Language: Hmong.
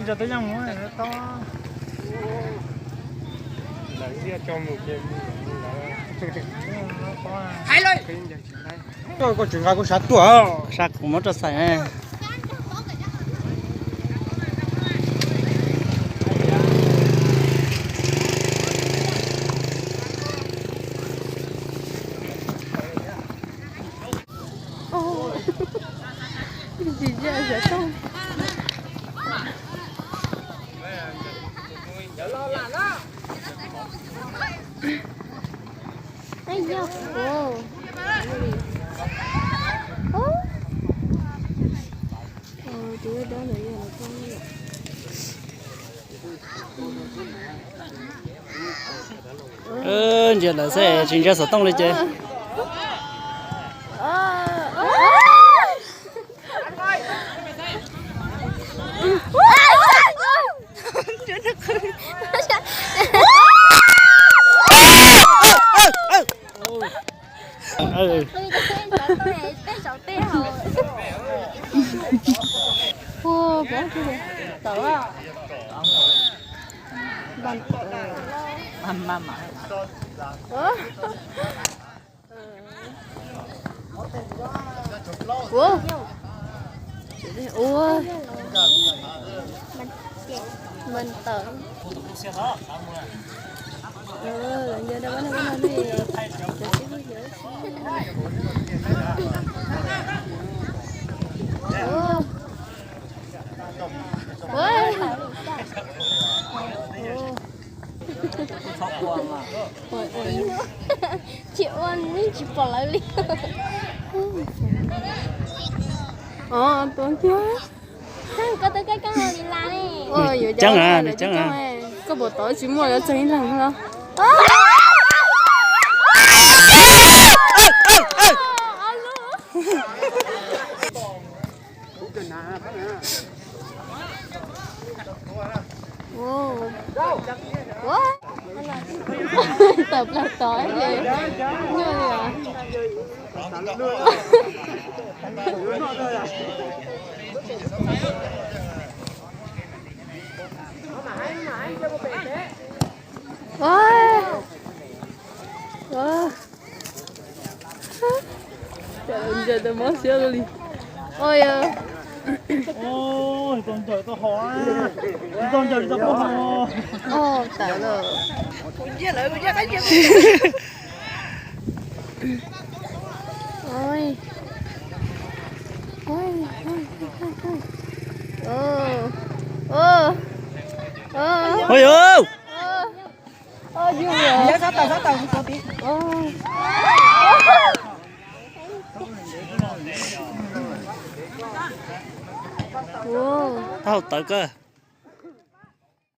Koj tsis nqa kuv sab tuaj, sab kuv muab rau xais. Ntsia lawm xwb tsis ntsia xov tooj li ces. Ua, ua, man tawm. Tsis ua, tsis pom lawv li. Tus kiag. Koj twb kab kab li la ne. Nws ceeb a, nws ceeb a. Koj pom tod tsis muaj, yuav txeeg ib leeg no. Tawm plaws tod ces nyuaj li os. Ua, ua, ncaws tau mob siab li. Ua, tau ncaws tau hau, tau ncaws tau pob hau. Tawm lawm. Ua, ua, ua. Tau tawv kawg.